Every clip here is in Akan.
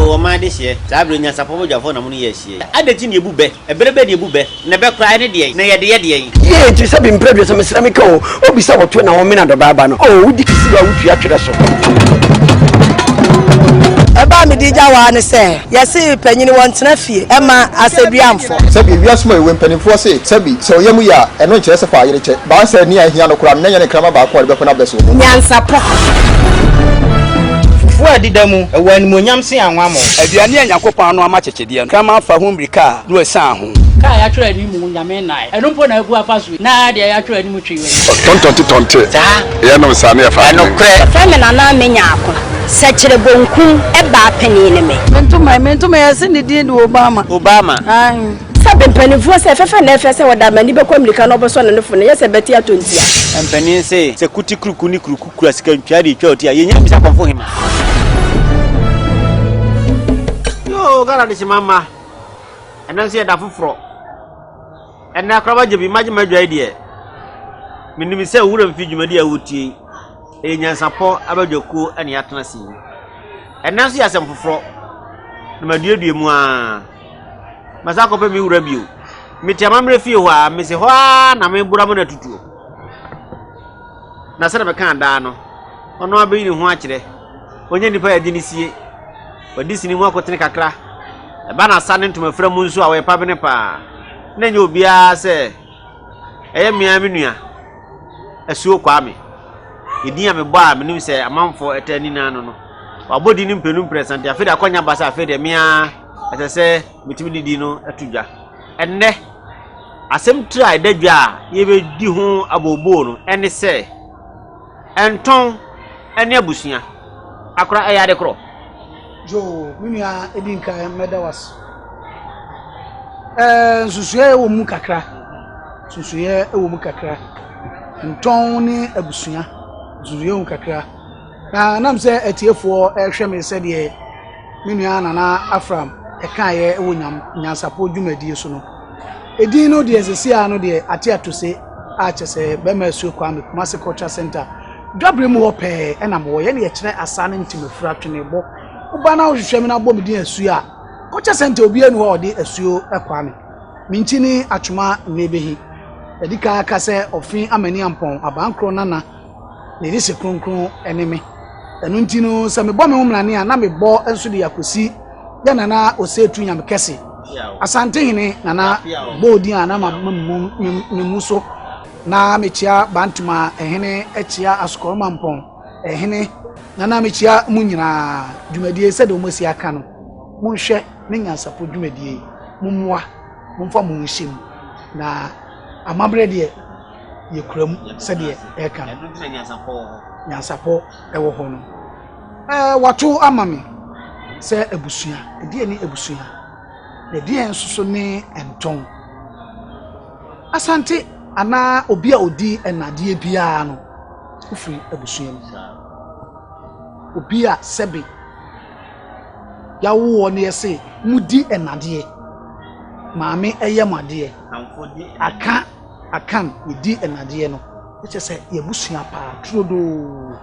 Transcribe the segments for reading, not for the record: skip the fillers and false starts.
Yoo, ɔman adehyeɛ, saa berɛ yi nyansapɔ badwafoɔ na mo ne yɛ ahyia yi. Adɛn nti na yɛbu bɛ? Ɛberɛ bɛn na yɛbu bɛ? Na bɛ koraa, ɛne deɛn? Na yɛde yɛ deɛn? Yie nti sɛbi mprɛ aduasa mesrɛ meka o obi sɛ wɔto na wɔmena dɔbaa ba no o wodi kisi a wotua twerɛ so. Ɛbɛ a mede gya wo ara ne sɛ, yɛse panyini wɔntena fie mma asɛdua mfɔ. Sɛbi ewiase mu a yɛwɔ yi, mpanimfoɔ se, sɛbi, sɛ ɔyam yɛ a, ɛno nkyerɛ sɛ fa ayere kyɛ. Baa sɛ nea ahia no koraa no, na ɛnyɛ ne kraman baako a ɔde bɛko n'abɛ so. Nyansapɔ. Fufuo a ɛdeda mu, ɛwɔ animuonyam sen anwammɔ. Aduane a Nyankopɔn ano ama kyekyedeɛ no, kraman fa ho mmirika a, na wasian ho. Kaa a yɛatwerɛ anim Nyame nnae. Ɛno mpo na abu afa so yi, na deɛ yɛatwerɛ anim twe w'ani. Tɔntɔnte tɔnte yɛnom saa ne yɛfa adwene. Wɔfrɛ me Nana Amenyako. Sɛkyerɛ bonkum baa panin ne me. Me ntoma yi, me ntoma yi, yɛse ne din de Obama. Obama. Ae. Sɛbe mpanimfoɔ sɛ, fɛfɛ na ɛfɛ sɛ wɔde amani bɛkɔ mmirika na wɔbɛsɔ ne nofo no, ɛnyɛ sɛ bɛte atɔ ntia. Mpanin se, sɛ kuti kuruku ne kuruku kura sika ntwea de retwa ɔti a, yɛnnya mmisa kɔmfo hema. Yoo, Ghana dehyema mma, ɛnnɛ nso yɛ da foforɔ. Ɛnnɛ akoraba gye bi, magye m'adwa yi deɛ, menim sɛ wo werɛ mfi dwumadi a woretie yi. Ɛyɛ nyansapɔ abadwakuo na yɛatena ase yi. Ɛnnɛ nso yɛ asɛm foforɔ, na maduadua mu ara. Masan akɔpɛ me wura bio. Mete amammerɛ fie hɔ ara, mese hɔ ara na mebora mo no atutuo. Na sɛdeɛ mekaa daa no, ɔno ara bɛyi ne ho akyerɛ. Ɔnyɛ nipa a yɛde no sie. Wadi sini mu akotene kakra. Ɛba n'asa ne ntomafira mu nso a, ɔyɛ pabene paa. Na ɛnyɛ obiara sɛ ɛyɛ me ara me nua Asuo Kwame. Edin a mebɔ a menim sɛ amanfoɔ ɛtaa ni no ano no. Wabɔ din no mprenu mprɛnsa nti afei deɛ akɔnya ba sɛ afei deɛ me ara ɛsɛ sɛ metumi de din no to dwa. Ɛnnɛ, asɛm tiri a ɛda dwa a yɛbɛdi ho abooboo no ɛne sɛ ɛntɔn ne abusua akora ɛyɛ ade korɔ. Yoo, me nua edi nkan mɛda wo ase. Ɛɛ nsusuiɛ wɔ mu kakra, nsusuiɛ wɔ mu kakra. Ntɔn ne abusua, nsusuiɛ wɔ mu kakra. Na nam sɛ atiefoɔ rehwɛ me sɛdeɛ me nua Nana Afram ɛkaeɛ wɔ nyam nyansapɔ dwumadie so no, edin no deɛ sɛsi ara no deɛ ate atose a kyɛ sɛ bɛrima asuo Kwame Kumasi Culture Center dwabere mu hɔ pɛɛ ɛna mewɔ yɛne yɛkyerɛ asa ne ntemafira twenebɔ woba na wohwehwɛ me na abɔ me din asuo a Culture Center obiara ni hɔ a ɔde asuo Kwame me nkyi ne atwoma mmebehi yɛde kan aka sɛ ɔfe amani ampɔn abankorɔ nana Ne dehye kronkron ne me. Ɛno nti no, sɛ mebɔ me ho mmrane a, na mebɔ nso de akɔsi yɛ Nana Osetu Nyamekɛse, Asantehene Nana bɔɔ din a na memu so. Na mekyia Bantama hene, kyia Asokɔrɔmampɔn hene, na na mekyia mo nyinaa. Dwumadie sɛdeɛ wɔasi aka no, monhwɛ ne nyansapɔ dwumadie yi, mommoa, momfa mo ho nhyɛ mu, na amammerɛ deɛ, yɛkura mu sɛdeɛ ɛka no nyansapɔ ɛwɔ hɔ no ɛɛ wato ama me sɛ abusua ɛdeɛ ne abusua na ɛdeɛ nso so ne ntɔn asante anaa obi a ɔdi ɛnadeɛ biara no wofiri abusua mu obi a sɛbe yawoɔ no yɛse mudi ɛnadeɛ maame ɛyɛ mo adeɛ aka Akan yɛdi nnadeɛ no na kyerɛ sɛ yɛabusua paa turodoo.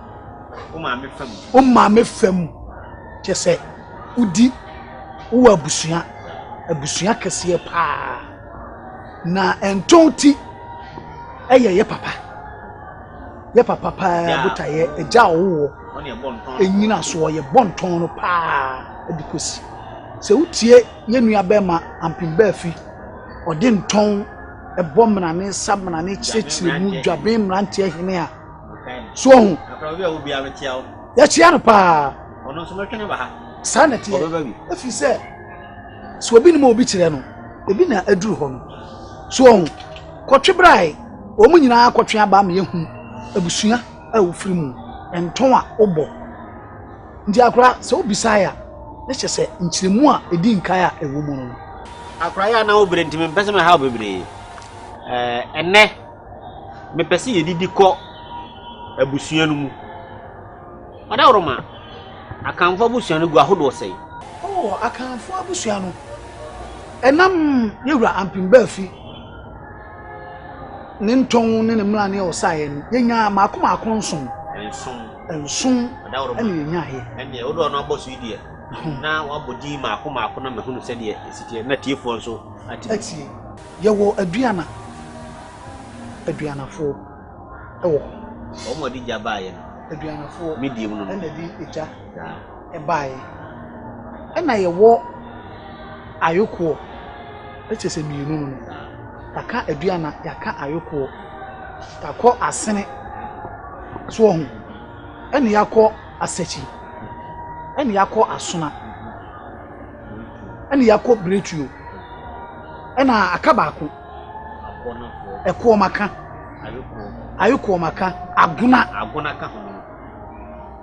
Wo maame fa mu. Wo maame fa mu kyerɛ sɛ wodi wowɔ abusua abusua kɛseɛ paa na ntɔn ti ɛyɛ yɛ papa yɛ papa paa botaeɛ agya a ɔwowɔ ɛnyina soɔ yɛbɔ ntɔn no paa de kɔsi sɛ wotie yɛ nua bɛrima Ampem Baafi ɔde ntɔn bɔ mmerane sa mmerane kyerɛkyerɛ mu dwaben mmeranteɛ hene a so ɔho yɛkyea no paa saa na ɛteɛ ɛfiri sɛ sɛ obi nim a obi kyerɛ no ebi na aduru hɔ no so ɔho kɔtwe brae wɔn nyinaa kɔtwe aba ama yɛhu abusua a wofiri mu ntɔn a wobɔ Nti akora, sɛ wobisae a, na kyerɛ sɛ nkyerɛmu a ɛdi nkan a ɛwɔ mu no no. Akora, yɛ a na wo berɛ nti mempɛ sɛ mɛha wo bebree. Ɛɛ, ɛnnɛ, mepɛ sɛ yɛdidi kɔ abusua no mu. Ɔdawuroma, Akanfoɔ abusua no gu ahodoɔ sɛn? Oh, Akanfoɔ abusua no, ɛnam yɛwura Ampem Baafi ne ntɔn ne ne mmrane a ɔsaeɛ no, yɛnyaa mmaako mmaako nson. Nson. Nson ɛna yɛnyaeɛ. Ɛnneɛ, wode ɔno abɔ so yi deɛ. Na wabɔ din mmaako mmaako na mahunu sɛdeɛ ɛsi teɛ na tiefoɔ nso ate. Atie. Yɛwɔ Aduana, Aduanafoɔ wɔ hɔ. Wɔn a wɔde gya baeɛ no. Aduanafoɔ Me deɛ mu no no. na ɛde gya baeɛ. Ɛna yɛwɔ Ayokoɔ, kyerɛ sɛ mmienu no no. Yɛaka Aduana, yɛaka Ayokoɔ. Yɛakɔ Asene, so wɔho. Ɛna yɛakɔ Asakyi, ɛna yɛakɔ Asona, ɛna yɛakɔ Biretuo, ɛna aka baako. Ɛkoɔmaka, Ayokoɔmaka, Agona. Agona ka ho.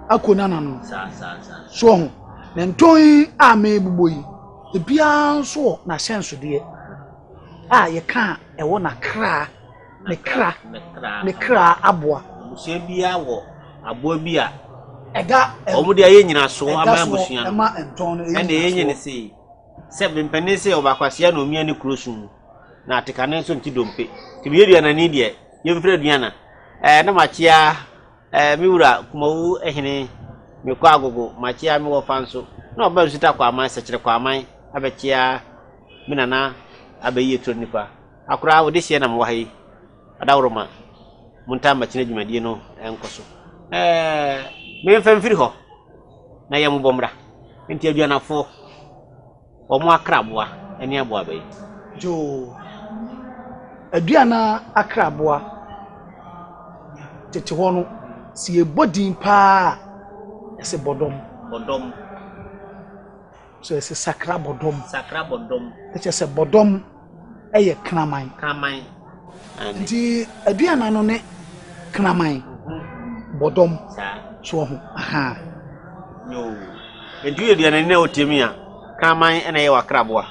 Ako nana no. So ho. Na ntɔn yi a merebobɔ yi, ebiara nso wɔ n'ahyɛnsodeɛ a yɛka a ɛwɔ n'akra, ne kra, ne kra aboa. Abusua biara wɔ aboa bi a ɛda wɔn de ayɛ nyinasoɔ ama abusua no. Ɛma ntɔn no ɛyɛ nyinasoɔ. Ɛna ɛyɛ ne sei sɛ mpanin sɛ ɔbakwasia na omia ne kuro sum na atekane nso nte dompe. Nti meyɛ duanani deɛ yɛmfiri aduana. Ɛɛ na makyea Ɛɛ, me wura, Kumawu hene, mekɔ Agogo, makyea me wɔfa nso, na ɔba Nsuta Kwaman, Sɛkyerɛ Kwaman, abɛkyea me nana abɛyi aturo nipa. Akoraa, wo dehyeɛ na mewɔ ha yi, Adaworoma, montaa mmakyina dwumadie no nkɔ so. Ɛɛ, memfa mfiri hɔ na yɛmmobɔ mmra. Nti Aduanafoɔ. Wɔn akraboa ne aboa bɛn? Joo. Aduana akraboa, tete hɔ no, sɛ yɛbɔ din paa a, yɛse bɔdɔm. Bɔdɔm. So yɛse sakra bɔdɔm. Sakra bɔdɔm. Ɛkyɛ sɛ bɔdɔm yɛ kraman. Kraman. Nti aduana no ne kraman, bɔdɔm. So wɔ ho. Aha. Yoo. Nti woyɛ aduanani na wotie mi a, kraman na ɛyɛ w'akraboa.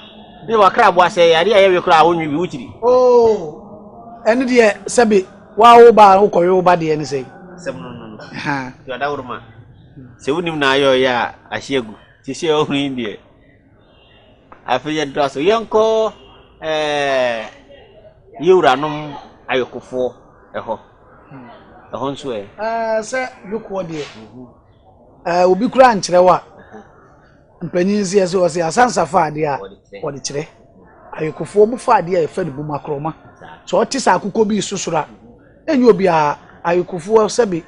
Ne w'akraboa sɛ ɛyɛ adeɛ a yɛwe koraa a wonwe bi wokyiri. Oo. Ɛno deɛ sɛbe woawo ba a wokɔwe wo ba deɛ ne sɛn. Asɛm no no no. Aha. Nti ɔdaworoma. Sɛ wonim na ayɛ ɔyɛ a ahye agu. Sisi a ɔhunu yi deɛ. Afei yɛdura so yɛnkɔ ɛɛ yɛ wuranom ayokofoɔ ɛhɔ. Ɛhɔ nso ɛ. Ɛɛ sɛ yokoɔ deɛ ɛɛ obi kura nkyerɛ wa mpanyin nso yɛ sɛ ɔsɛ asansa fa adeɛ a wɔde kyerɛ ayokofoɔ mo fa adeɛ a yɛfɛ no bumakorɔma sɛ ɔte sɛ akokɔ bi sosoro a ɛnyɛ obiara ayokofoɔ sɛbi.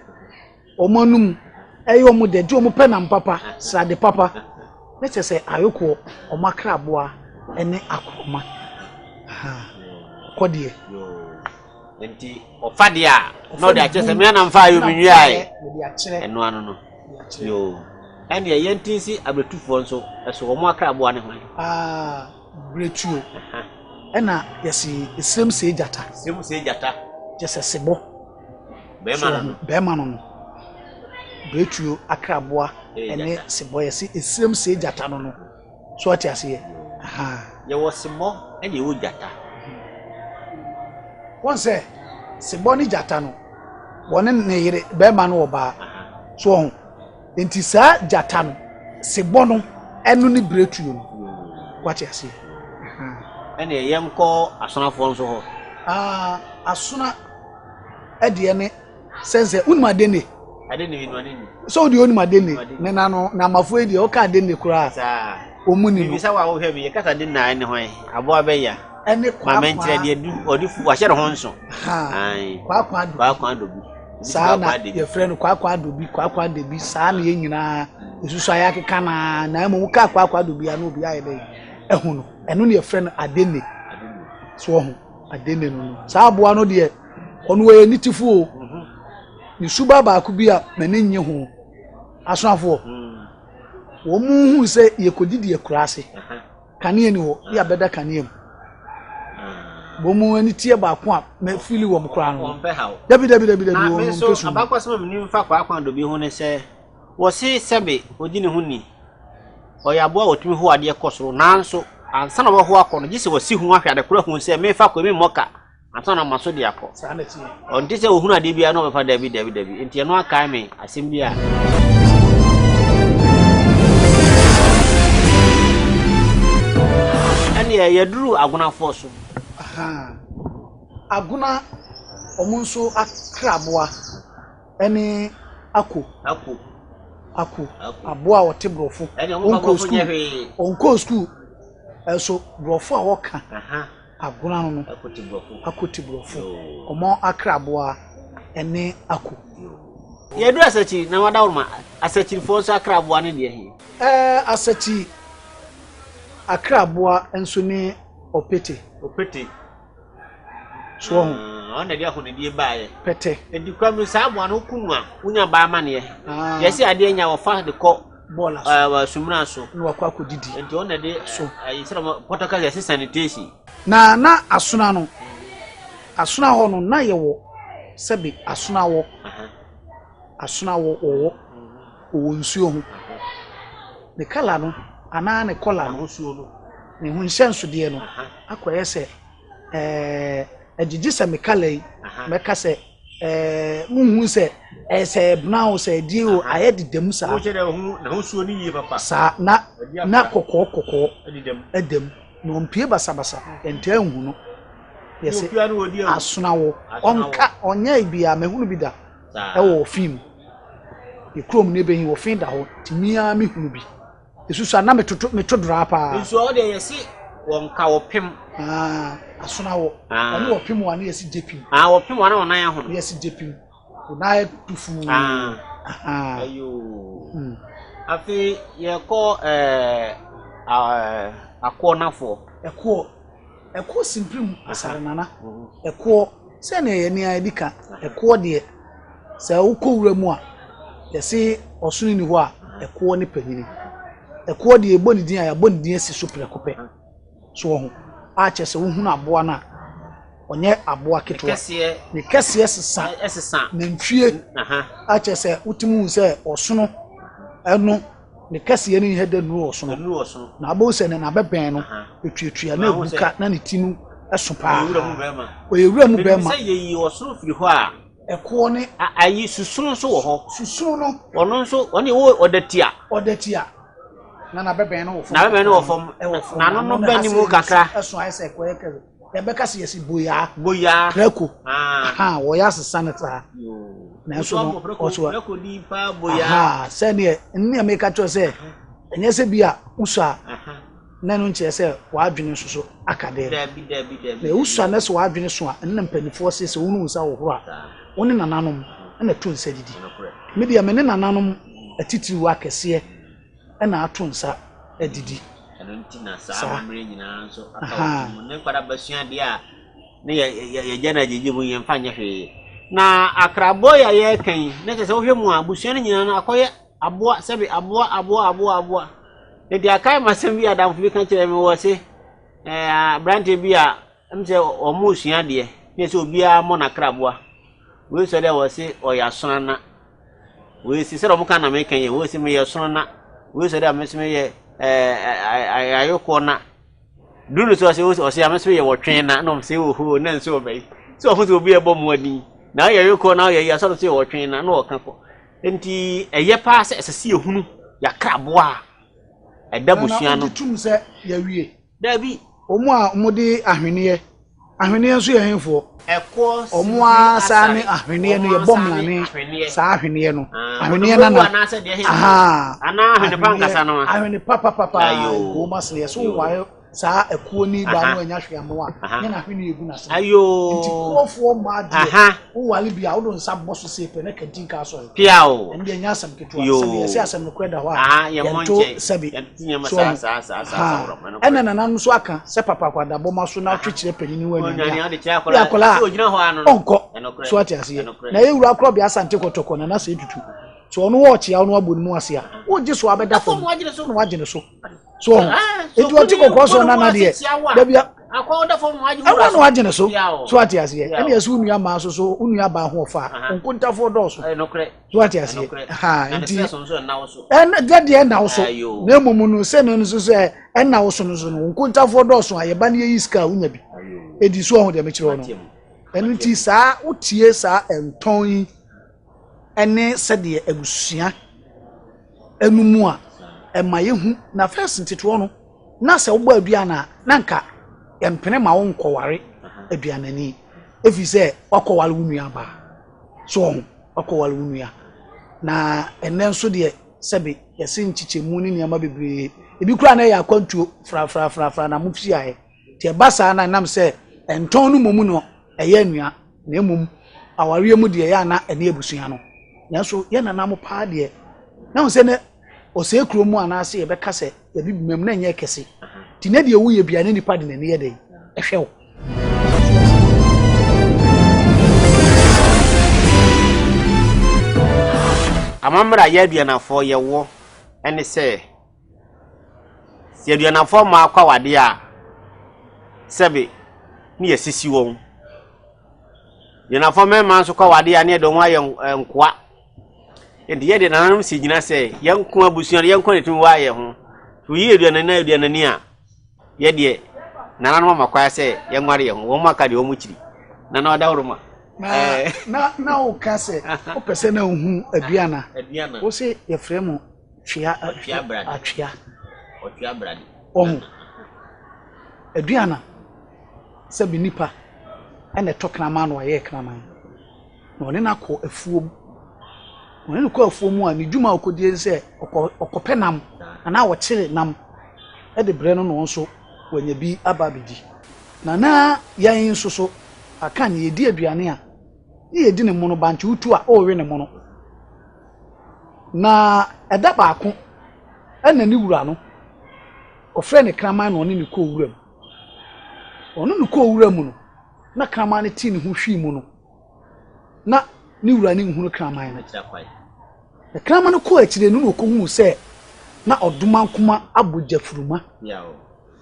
Wɔn anum yɛ wɔn dɛ nti wɔn pɛ nam papa, srade papa. Ne kyerɛ sɛ ayokoɔ, wɔn akraboa ne akorɔma. Kɔdeɛ. Nti ɔfa deɛ a na ɔde akyerɛ sɛ mmea na mfa ayɔ me nwiae. Ɛno ano no. Yoo. Ɛnneɛ yɛnte nsi abretufoɔ nso so wɔn akraboa ne hwan? Ah, bretuo. Ɛna yɛsi esrem see gyata. Esrem see gyata. Kyɛ sɛ sebɔ. Bɛrima no no. Bɛrima no no. Biretuo akraboa ɛne sebɔ yɛse esirem see gyata no no. So ɔte aseɛ? Ahaa. Yɛwɔ sebɔ ɛna yɛwɔ gyata. Wɔn sɛ sebɔ ne gyata no wɔne ne yere bɛrima no wɔ baa. So wɔn nti saa gyata no sebɔ no ɛno ne biretuo no. Wate aseɛ? Ɛna yɛnkɔ asonafoɔ nso hɔ. Ah, asona. ɛdeɛ ne sɛnsɛ wonim adenne sɛ wodeɛ wonim adenne ne na no na amafoɔ yi deɛ woka adenne koraa ɔmu ni no bisa wa wohwɛ mi yɛkasa de na ɛne hwan aboa bɛya ɛne kwakwa mame nkyerɛ deɛ du ɔde fu wahyɛ ne ho nso kwakwa dobi kwakwa dobi saa na yɛfrɛ no kwakwa dobi kwakwa dobi saa na yɛn nyinaa esusu ayɛ akeka na na mmom woka kwakwa dobi a na obi ayɛ dɛ ɛho no ɛno na yɛfrɛ no adenne so ɔho Adenne no no. Saa aboa no deɛ, ɔno ɔyɛ nitifo o. Mhm. Ne suba baako bi a m'ani nnye ho. Asoafoɔ, mm. wɔn mu hu sɛ yɛkɔdidi akura ase. Kanea ni hɔ, ne yɛabɛda kanea mu. Ah. Wɔn mu ani teɛ baako a mɛfili wɔn koraa no. Dabi dabi dabi dabi wɔn mpɛ sum. Abakɔsɛm a menim fa kwaakwa dobi ho ne sɛ Wɔse sɛbe odi ne ho ni. Ɔyɛ aboa a otumi hoa adeɛ kɔ soro nanso ansa na ɔbɛhoa akɔ no gye sɛ wasi ho ahwɛ ade korɔ ahu sɛ mefa kɔ yi memmɔ ka ansa na ama so de akɔ. Ɔnte sɛ ohunu adeɛ biara na ɔbɛfa dabi dabi dabi. Nti ɛno akae me asɛm bi a. Ɛneɛ yɛduru agonafoɔ so. Agona wɔn nso akraboa. Ɛne ako. Ako. Ako. Aboa a ɔte borɔfo. Ɔnkɔɔ sukuu. Ɔnkɔɔ sukuu. Ɛso borɔfo a wɔka agona no no. Ako te borɔfo. Ɔmo akra aboa ɛne ako. Yɛduru Asakyiri na wadaworoma. Asakyirifoɔ nso akra aboa ne deɛ he? Ɛɛ Asakyi akra aboa nso ne ɔpete. Ɔpete. So wahu? Ah, ɔno na ɛde ahonidie baeɛ. Pɛtɛ. Enti kura mu saa aboa no woku no a, wonya baa amaneɛ. Ah. Yɛse adeɛ nya wɔfa de kɔ bɔɔla so. Uh, sumina so. Na wakɔ akɔdidi. Enti ɔno na ɛde so. Ayi sɛ ɔmo pɔtɔ kasa yɛse sanitation. Na na asona no, asona hɔ no na yɛwɔ sɛbe asona wɔ, asona wɔ wɔwɔ, wɔwɔ nsuo ho. Ne kala no anaa ne kɔla no, ne ho nhyɛnsodeɛ no akɔyɛ sɛ ɛɛ ɛgyegye sɛ me kala yi mɛka sɛ ɛɛ muhu sɛ ɛyɛ sɛ ɛbena o sɛ ɛdeɛ o ayɛ deda mu saa. Saa na na kɔkɔɔ kɔkɔɔ ɛda mu na ɔmpie basabasa ɛntaa nhu no yɛsɛ asonawo ɔnka ɔnyɛ bi a mehunu bi da ɛwɔ ɔfin mu yɛ kurom ne bɛyi ɔfin da hɔ tumi ara mehunu bi. Esusu a na metoto meto draa paa. Nso ɔwɔ deɛ yɛsi wɔn ka wɔpem. Aa asono awɔ. Ah. Ɔne wɔpem wɔn ano yɛsi gye pim. Aa wɔpem wɔn ano wɔn nan ahono. Yɛsi gye pim. Wɔn nan ayɛ tufuu. Aa. Ayoo. Hmm. Afei yɛkɔ ɛɛ ɛɛ akoɔ nafoɔ. Ɛkoɔ. Ɛkoɔ simpirim asare nana. Ɛkoɔ sɛnea yɛn ani adi ka ɛkoɔ deɛ. Sɛ wokɔ wura mu a, yɛse ɔsono nni hɔ a, ɛkoɔ ne panyini. Ɛkoɔ deɛ yɛbɔ ne din a, yɛabɔ ne din asi so prɛko pɛ. So wɔ ho? A kyerɛ sɛ wohunu aboa no a, ɔnyɛ aboa ketewa. Ne kɛseɛ sesa. Nantwie a kyerɛ sɛ wotumi hu sɛ ɔsono ɛno ne kɛseɛ no nyɛ dɛ nnuru ɔsono. Na abɛhu sɛ ne n'abɛbɛn no etuatua na ebuka na ne ti no ɛso paa. Ɔyɛ wura mu bɛrima. Sɛ yɛyi ɔsono firi hɔ a. Ɛkoɔ ne. Ayi susono nso wɔ hɔ. Susono no. Ɔno nso ɔne wo ɔda tia. Ɔda tia. Na n'abɛbɛn no wɔ fam. N'abɛbɛn no wɔ fam. Ɛwɔ fam. N'ano no bɛ ne mu kakra. Ɛso ayɛ sɛ ɛkɔyɛ kɛse. Yɛbɛka sɛ yɛsi boyaa. Boyaa. Prɛko. Ah. Wɔyɛ asesa no saa. Nanso no ɔso. Prɛko din paa boyaa. Sɛdeɛ nea meka kyerɛ sɛ ɛnyɛ sɛ bi a wosɔ a. na ɛno nkyerɛ sɛ w'adwene nso so aka dɛm. Dabi, dabi, dabi. Na wosua na sɛ w'adwene so a, ɛno na mpanimfoɔ se sɛ wohunu wo nsa hohoro a, wo ne nananom na ɛto nsa didi. Me deɛ me ne nananom atitiriw akɛseɛ na ato nsa adidi. Ɛno nti na saa amammerɛ nyinaa nso aka wɔ ti mu. Ne nkwadaa bɛsua adeɛ a ne yɛgya no agyegye mu yɛmfa nyɛ hwee. Na akrabɔ yi a yɛreka yi, na kyerɛ sɛ wohwɛ mu a, abusua no nyinaa no akɔyɛ aboa sɛbe aboa aboa aboa aboa. Enti akae m'asɛm bi a adamfo bi ka kyerɛɛ me wɔ se ɛɛ aberanteɛ bi a ɛm sɛ wɔn resua adeɛ ne sɛ obiara mmɔ n'akraboa. Wei sɔ dɛ wɔ se ɔyɛ asonana. Wei se sɛdeɛ wɔn ka na meka yi wei se meyɛ sonona. Wei sɔ dɛ me se meyɛ ɛɛ ayokoɔ na. Duru no so ɔse ɔse ame so yɛ wɔtwe na na ɔmo se oho na nso ɔbɛyi. Sɛ ɔho sɛ obi ɛbɔ mu ani na ɔyɛ yokoɔ na ɔyɛ yi asɔre so yɛ wɔtwe na na ɔka kɔ. Enti ɛyɛ paa sɛ ɛsɛ sɛ yɛhunu yɛakraboa a ɛda busua no. Nana wogye tom sɛ yɛawie? Daabi. Wɔn a wɔde ahweneɛ, ahweneɛ nso yɛ hefoɔ? Ɛkoɔ Wɔn ara saa ne ahweneɛ no yɛbɔ mmrane saa ahweneɛ no. Ahweneɛ nana. Ahaa. Anaa ahwene pa nkasa no. Ahwene pa pa pa pa. Wɔn asene yɛ so ware. saa akuo ni baa no anya hwee ama wa nyɛ na hwene egu n'ase nti kuofoɔ mmaa deɛ wowale bi a wode nsa bɔ so sei pɛ na kantin ka asɔre pia o ɛno deɛ nyɛ asɛm ketewa sɛbi yɛsɛ asɛm nokorɛ da hɔ a yɛnto sɛbi so ɛna nananom nso aka sɛ papa akwadabɔ ma so na ɔtwe kyerɛ panyin wɔ anuane a yɛ akwadaa a ɔnkɔ so ate aseɛ na yɛwura korɔbea asante kɔtɔkɔ nana sɛ tutu so ɔno wɔ ɔkyea ɔno abɔ ne mu ase a wogye so abɛda fam na wagye ne so so ɔho nti ɔte kɔkɔɔ so nana deɛ dabi ɛwɔ na wagye ne so so ate aseɛ ɛna ɛsɛ wo nua maa so so wo nua baa ho ɔfa a nkontafoɔ dɔɔso so ate aseɛ ha nti ɛna deɛ ɛna wo so na mmom no sɛ no nso sɛ ɛna wo so no so no nkontafoɔ dɔɔso a yɛba no yɛyi sika a wonya bi ɛdi so ɔho deɛ mekyerɛ no ɛno nti saa wotie saa ɛntɔn yi ɛne sɛdeɛ abusua ɛno mu a, ɛma yɛhu. Na first nteteɔ no, na sɛ wobɔ aduane a, na nka yɛmpene ma wo nkɔware aduanani. Ɛfiri sɛ wakɔware wo nua baa. So ɔho, wakɔware wo nua. Na ɛnɛ nso deɛ, Sɛbe yɛse nkyekyɛmu ne nneɛma bebree. Ebi koraa na ɛyɛ akwantuo frafrafrafra na mohyiaeɛ. Nti ɛba saa na ɛnam sɛ ntɔn no mmom no ɛyɛ anua na mmom awareɛ mu deɛ ɛyɛ a na ɛne abusua no. Nanso yɛn nananom paa deɛ na wɔn sɛ ne ɔsɛe kuro mu anaasɛ yɛbɛka sɛ yɛbibimam na ɛnyɛ kɛse. Nti ne deɛ woyɛ bia ne nipa de n'ani yɛ dɛn ɛhwɛ wo. Amammerɛ a yɛ aduanafoɔ yɛwɔ ne sɛ, sɛ aduanafoɔ mmaa kɔ awadeɛ a, sɛbe ne yɛasisi wɔn. Aduanafoɔ mmarima nso kɔ awadeɛ a ne yɛde wɔn ayɛ nkoa. Nti yɛde nananom si gyina sɛ yɛn nko abusua no yɛn nko na ɛtumi waa yɛn ho. Woyi aduanani a aduanani a, Yɛ deɛ nananom ama kwan sɛ yɛnware yɛn ho, wɔn mu aka deɛ wɔn kyiri. Nana ɔdawuruma. Na na na woka sɛ wopɛ sɛ na wohu aduana. Aduana. Wo se yɛfrɛ mu twea Ɔtwea brade. Atwea. Ɔtwea brade. Ɔho. Aduana sɛ bi nipa ɛna ɛtɔ kraman na wayɛ kraman. Na ɔne no akɔ afuom. Ɔne no kɔ afuom a, ne dwuma a ɔkɔdie ne sɛ ɔkɔ ɔkɔpɛ nam anaa ɔkyere nam de brɛ no na ɔno nso wanya bi aba abɛdi. Na na yɛn nso so, aka ne yɛdi aduane a, ne yɛdi ne mono, bankye wotu a, ɔrewe ne mono. Na ɛda baako ɛna ne wura no, ɔfrɛ ne kraman na ɔne ne kɔɔ wuram. Ɔne no kɔɔ wura mu no, na kraman no tee ne ho hwii mu no, na ne wura no nhunu kraman no. Na kraman no kɔɔ akyire no na ɔkɔhuu sɛ na ɔdomankoma abɔ gyafuruma.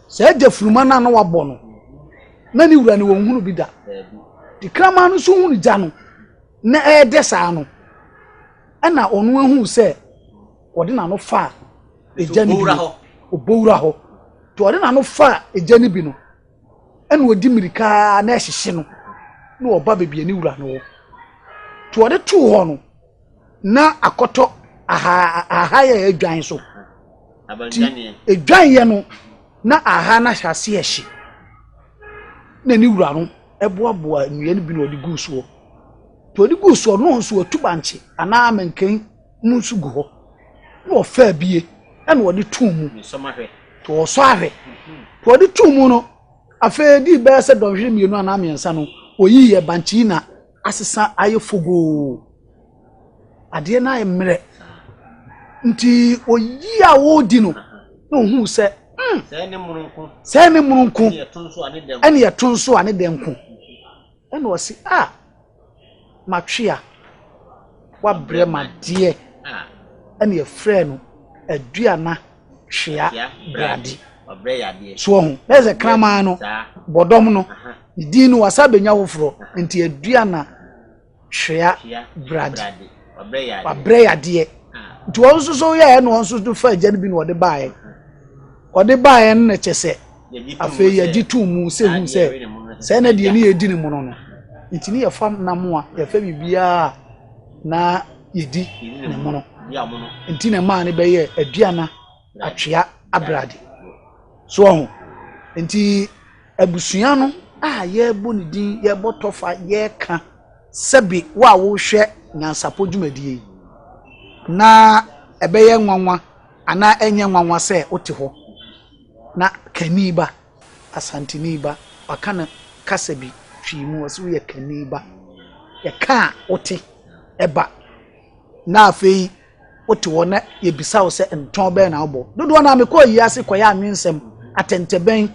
Saa gyafuruma no a na wabɔ no, na ne wura no wɔnhunu bi da. Nti kraman no nso hunu gya no na ɛredɛ saa no, ɛna ɔno ahuu sɛ ɔde n'ano faa egya no bi no, ɔbɔwura hɔ. Nti ɔde n'ano faa egya no bi no, ɛna ɔdi mmirika ara na ɛhyehye no na ɔba baabi a ne wura no wɔ nti ɔde too hɔ no na akɔtɔ aha aha yɛ adwan so nti edwan yɛ no na aha no ahyɛ ase ɛhye na ne wura no ɛboaboa nnua no bi na ɔde guu soɔ nti ɔde guu soɔ no nso ɔtu bankye anaa mankan mu nso gu hɔ na ɔfaa bie ɛna ɔde too mu nti ɔsɔ ahwɛ nti ɔde too mu no afei di bɛyɛ sɛ dɔnhwere mmienu anaa mmiɛnsa no oyii yɛ bankye na asesa ayɛ fogoo adeɛ no ayɛ mmerɛ nti oyi a wɔredi no na ohuu sɛ mm sɛ ne mono nko ɛne ɛto nso a ne dɛ nko ɛna ɔsi a. Matwea, wabrɛ m'adeɛ ɛna yɛfrɛɛ no Aduana Twea Brade. So ɔho, na yɛ sɛ kraman no, bɔdɔm no, ne din no wasa bɛnya foforɔ, nti Aduana Twea Brade. Wabrɛ yadeɛ. Nti wɔn nso so yɛɛ na wɔn nso so fa agya no bi na wɔde baeɛ. Ɔde baeɛ no na kyɛ sɛ afei yɛgye too mu sɛ hu sɛ sɛ na deɛ ne yɛdi ne mono no nti ne yɛfa nam a yɛfa biribiara na yɛdi ne mono nti na ɛmaa no bɛyɛ aduana atwea abrade so ɔho nti abusua no a yɛrebɔ ne din yɛrebɔ tɔfa yɛreka sɛbe wo a wohwɛ nyansapɔ dwumadie yi na ɛbɛyɛ nwanwa Anaa ɛnyɛ nwanwa sɛ wote hɔ na Kani ba, Asanteni ba, waka no kasa bi Twi mu, ɔse woyɛ Kani ba. Yɛka a wote ɛba. Na afei wote hɔ na yɛbisa wo sɛ ntɔn bɛn na wobɔ. Dodoɔ no a mekɔɔ yi ase kɔyɛ anwensɛm, atɛntɛbɛn,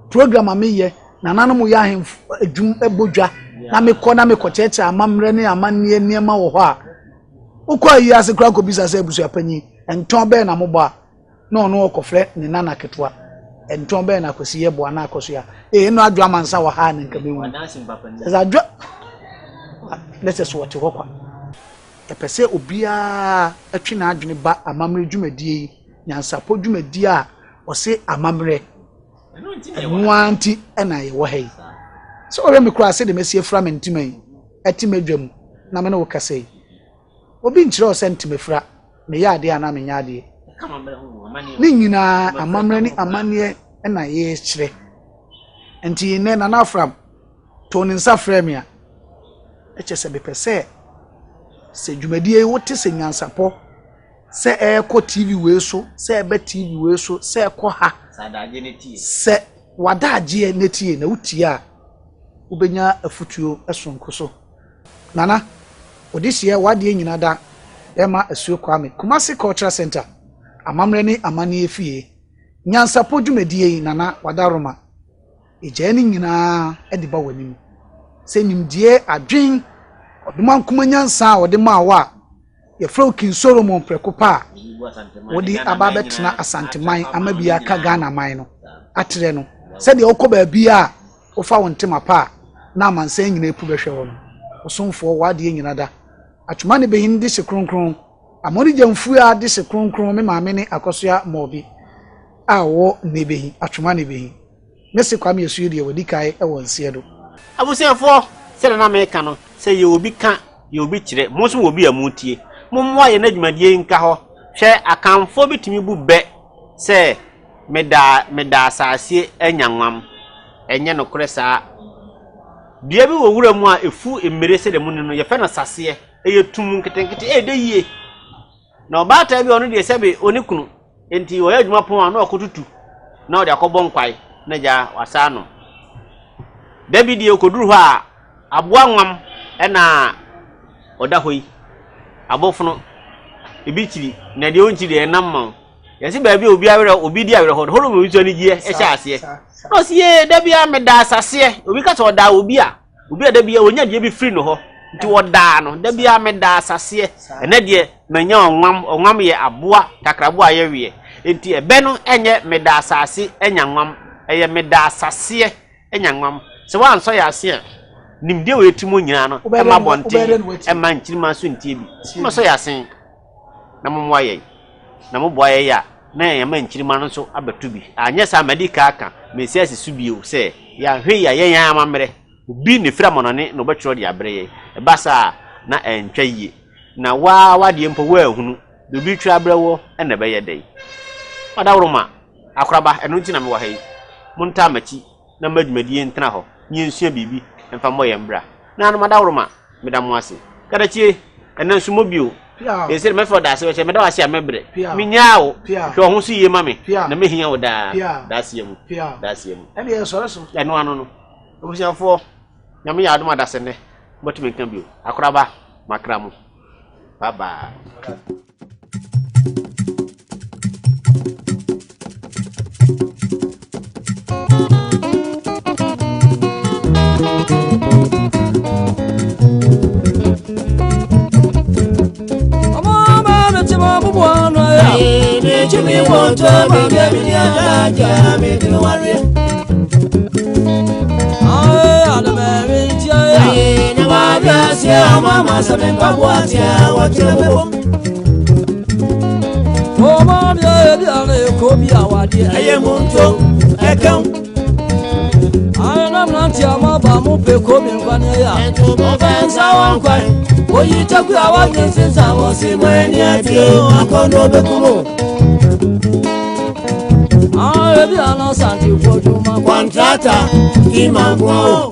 program a meyɛ, nananom yɛ ahemfo adwum bɔ dwa na mekɔ na mekɔkyerɛkyerɛ amammerɛ ne amanneɛ nneɛma wɔ hɔ a, wokɔ ayi ase koraa kɔbisa sɛ abusuapanyin Ntɔn bɛn na mobɔ a na ɔno ɔkɔfrɛ ne nana ketewa? Ntɔn bɛn na Akwasi yɛ boa na akɔ so ya? Ee, ɛno adwo amansa wɔ ha a na nka mewu. Sɛ adwo na sɛ so ɔte hɔ kwa. Yɛpɛ sɛ obiara twe n'adwene ba amammerɛ dwumadie yi, nyansapɔ dwumadie a ɔse amammerɛ. Ɛno ara nti na yɛwɔ ha yi. Sɛ wɔhwɛ me koraa sɛdeɛ masi afira me ntoma yi, ɛte m'adwa mu na me ne wo kasa yi. Obi nkyerɛ wo sɛ ntemafira, meyɛ adeɛ anaa menyɛ adeɛ. Ne nyinaa amammerɛ ne amanneɛ na yɛkyerɛ. Nti nnɛ Nana Afram too ne nsa frɛɛ me a, ɛkyɛ sɛ mepɛ sɛ sɛ dwumadie yi wote sɛ nyansapɔ. Sɛ ɛrekɔ TV wei so, sɛ ɛbɛ TV wei so, sɛ ɛkɔ ha. Sɛ w'adagyeɛ na tie na wotie a, wobɛnya afutuo sononko so. Nana, Odehyeɛ w'adeɛ nyina da bɛma Asuo Kwame, Kumasi Cultural Centre, Amammerɛ ne Amanneɛ Fie, Nyansapɔ dwumadie yi Nana Wadaroma, Egyae ne nyinaa de ba w'anim sɛ nimdeɛ, adwen, ɔdomankoma nyansa a ɔde maa wo a yɛfrɛ wo King Solomon prɛko pɛ a wode aba abɛtena Asanteman ama bi aka Ghana man no atrɛ no sɛdeɛ wokɔ baabi a wofa wo ntema pa a na amansan nyinaa pu bɛhwɛ wo no. Ɔsomfoɔ, w'adeɛ nyina da. Atwoma ne Behin dehye kronkron, Amoni Gyamfua dehye kronkron, me maame ne Akɔsoa Mɔɔbi a ɔwɔ Nnebehi, Atwoma ne Behin. Mese Kwame Asuo deɛ wadi kae wɔ nseɛ do. Abusuafoɔ, sɛdeɛ na meka no, sɛ yɛ obi ka, yɛ obi kyerɛ, mo nso mowɔ bi a motie. Mommoa yɛn na dwumadie yi nka hɔ. Hwɛ, Akanfoɔ bi tumi bu bɛ sɛ, Meda, meda asase anya nwam. Ɛnyɛ nokorɛ saa. Dua bi wɔ wura mu a ɛfu mmire sɛdeɛ monim no, yɛfrɛ no saseɛ. Ɛyɛ tumm nketenkete, ɛyɛ dɛ yie. Na ɔbaatan bi a ɔno deɛ sɛbe ɔne kunu, enti ɔyɛ adwuma pɔn a na ɔkɔtutu na ɔde akɔbɔ nkwae na gya wasa anom. Da bi deɛ ɔkɔduru hɔ a, aboa nwam na ɔda hɔ yi, abofono, ebi kyiri na deɛ ɔnkyiri deɛ ɛnam ma wo. Yɛse baabi a obi awerɛ obi di awerɛhoɔ no, hɔ na obi nso anigyeɛ hyɛ aseɛ. Na ɔse yee da biara meda asaseɛ. Obi ka sɛ ɔdaa obi a, Obi a da biara ɔnya deɛ bi firi no hɔ nti wɔdaa no. Da biara meda asaseɛ. Ɛnɛ deɛ manya ɔnwam. Ɔnwam yɛ aboa takraboa a yɛweɛ. Nti ɛbɛ no nyɛ meda asase anya nwam. Ɛyɛ meda asaseɛ anya nwam. Sɛ woansɔ yɛn ase a, nimdeɛ wɔ yɛn tirim hɔ nyinaa no, ɛmma abɔnten, ɛmma nkyirimma nso ntie bi. Mommɛsɔ yɛn ase na mommoa yɛn. Na moboa yɛn a, na yɛama nkyirimma no nso abɛto bi. Anyɛ saa a, madi kan aka, meresan asi so bio sɛ, yɛanhwɛ yie a, yɛn ara amammerɛ, obi na ɛfiri amannɔne na ɔbɛtwerɛ de abrɛ yɛn. Ɛba saa a, na ɛntwa yie. Na wo ara w'adeɛ mpo woanhunu, deɛ obi retwerɛ abrɛ woɔ na ɛbɛyɛ dɛn? Ɔdawuroma, Akoraba, ɛno nti na mewɔ ha yi. Montaa m'akyi na mma dwumadie ntena hɔ na yɛnsua biribi mfa mmɔ yɛn bra. Naanom adaworoma, meda mo ase. Kadakyie, ɛnnɛ nso mmɔ bio. Seesei de mɛfrɛ wo daase bɛkyɛ, meda wo ase a mɛbrɛ. Menyaa wo, hwɛ wo ho so yie ma me, na mɛhia wo daa. Daaseɛ mu, daaseɛ mu. Ɛno ano no, abusuafoɔ, Nyame yɛ adom a dasennɛ, mobɛtumi nka bio. Akoraba, makra mo. Bye bye. Contractor, Imango.